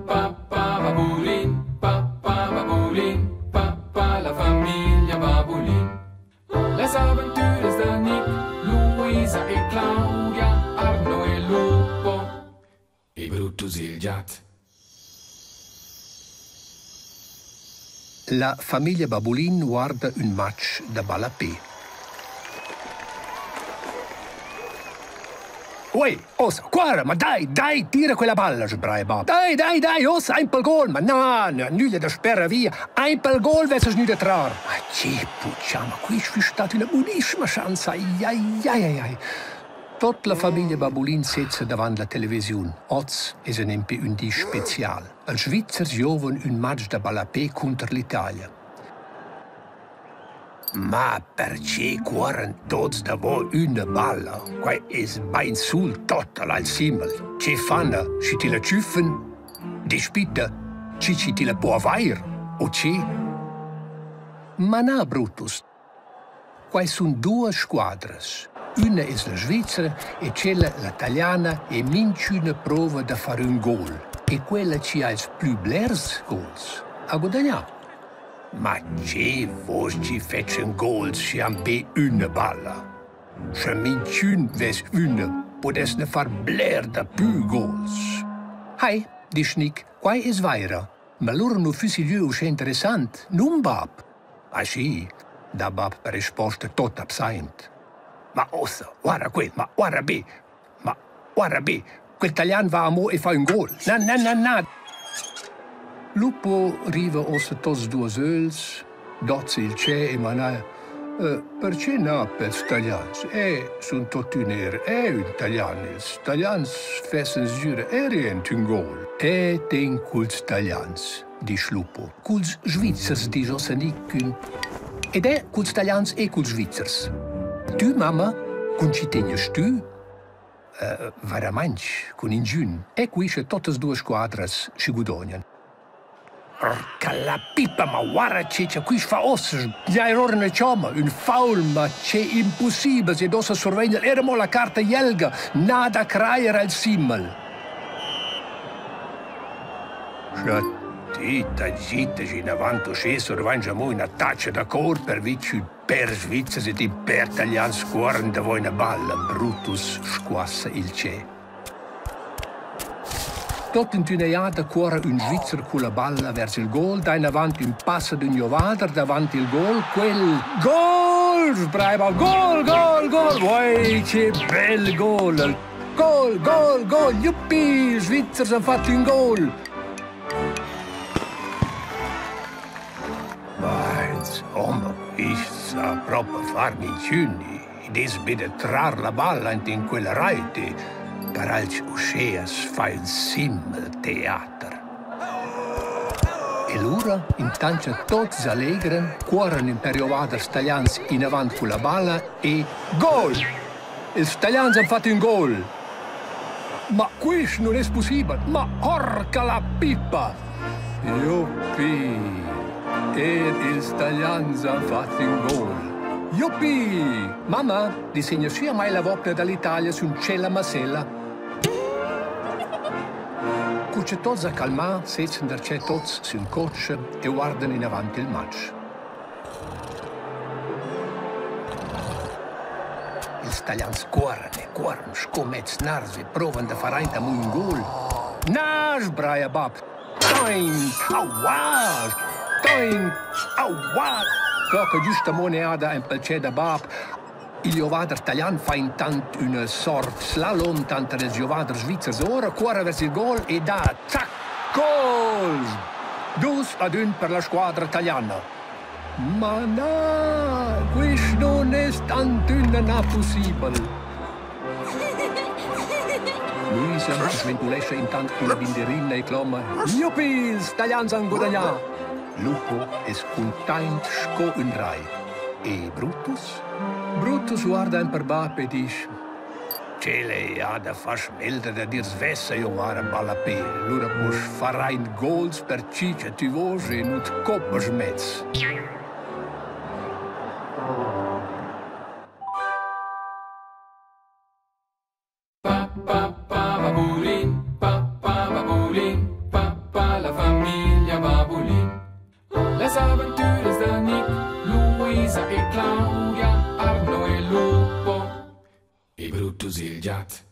pa pa babulin, pa pa babulin, pa pa la famiglia Babulin. Las aventuras da Nick, Luisa e Claudia, Arno e Lupo e Brutus il giat. La famiglia Babulin guarda ün match da ballapè. Oi, ossa, guarda, ma dai, dai, tira quella balla, sbraja bap. Dai, dai, dai, ossa, aint pel gol, ma na, na, nüglia da sperra via, aint pel gol vessas gnü da trar. Ma che puchà, ma quist füss stat üna bunissima schanza, ai, ai, ai, ai, ai. Tot la famiglia Babulin sezza davant la televisiun. Oz es ün nempe ün di special. Els Svizzers giovan ün match da ballapè cunter l'Italia. Ma perche cuorran tuots davo üna balla? Quai es bain sul total al simel. Che fanna, schi tilla tschüffen? Dispitta, chi chi tilla po avair, o che? Ma na, Brutus. Quai sun duos squadras. Üna es la Svizra e tschella la taliana e minchüna prouva da far ün gol. E quella chi ha ils plü blers gols ha gudagnà. Ma che voust chi fetschan gols schi han be üna balla? Scha minchün vess üna, pudessna far bler dapü gols. Hai, disch Nick, quai es vaira. Ma lura nu füssi gnü uschè interessant, nun bap? Ah schi, dà bap per risposta tot absaint. Ma uossa, guarda quel, ma guarda be, ma guarda be, quel talian va amo e fa ün gol. Na, na, na, na! Lupo riva uossa tots duos ögls, dozza il tschè e mana Perche na pels talians? E sun tuottüna eir eu ün talian. Ils talians fessen sgür eir jent ün gol. E tegn culs talians, disch Lupo. Culs Svizzers, disch uossa Nic ün. Ed er culs talians e culs Svizzers. Tü, mamma, cun chi tegnast tü? Vairamaing cun ingün. E quista tuottas duos squadras schi gudognan. Porca la pipa, ma guarda che cha quist fa uossa, gnir our üna chomma, ün faul, ma che impussibel, ed uossa survegn el eir amo la carta jelga, na da crajer al simmel. Scha ti t'agitas inavant uschè survainst amo üna tacha da cor pervi ch'ün pêr Svizzers ed ün pêr Talians cuorran davo üna balla, Brutus squassa il tschè. Tot in d'üna jada cuorra ün Svizzer culla balla vers il gol, dà inavant ün pass ad ün giovader davant il gol. Quel gol! Sbraiva gol, gol, gol! Oi, che bel gol! Gol, gol, gol! Juppi! Ils Svizzers han fat ün gol! Ma insomma, quist sa propa far minchün. Id es be da trar la balla aint in quella rait e per alch uschea as fa ün simpel teater. E lura, intant cha tuots s'allegran, cuorran ün pêr giovaders talians inavant culla balla e gol! Ils talians han fat ün gol! Ma quist nun es pussibel! Ma porca la pippa! Juppi! Eir ils talians han fat ün gol. Juppi! Mamma, disegna sü a mai la vopna da l'Italia sün tschella massella. Cu cha tuots ha calmà, sezzan darcheu tuots sün cotscha e guardan inavant il match. Ils Talians cuorran e cuorran sco mezs nars e provan da far aint amo ün gol. Na, sbraja bap, Toin, aua! Toin, aua! Clocca güsta mo neada aint pel tschè da bap. Il giovader talian fa intant üna sort slalom tanter ils giovaders svizzers ora, cuorra vers il gol e dà zac gol! Dus ad ün per la squadra taliana. Ma na, quist nun es tantüna na pussibel. Luisa sventulescha intant culla binderina e cloma: Juppi, ils Talians han gudagnà! Lupo es cuntaint sco ün rai. E Brutus? Brutus guarda ün per bap e disch: Tschel ha da far schmelder da dir svessa eu var a ballapè. Lura poss far aint gols per chi cha tü voust e nu't coppas mez. Pa pa pa babulin, pa pa babulin, pa. Las aventuras da Nick, Luisa e Claudia, Arno e Lupo e Brutus il giat.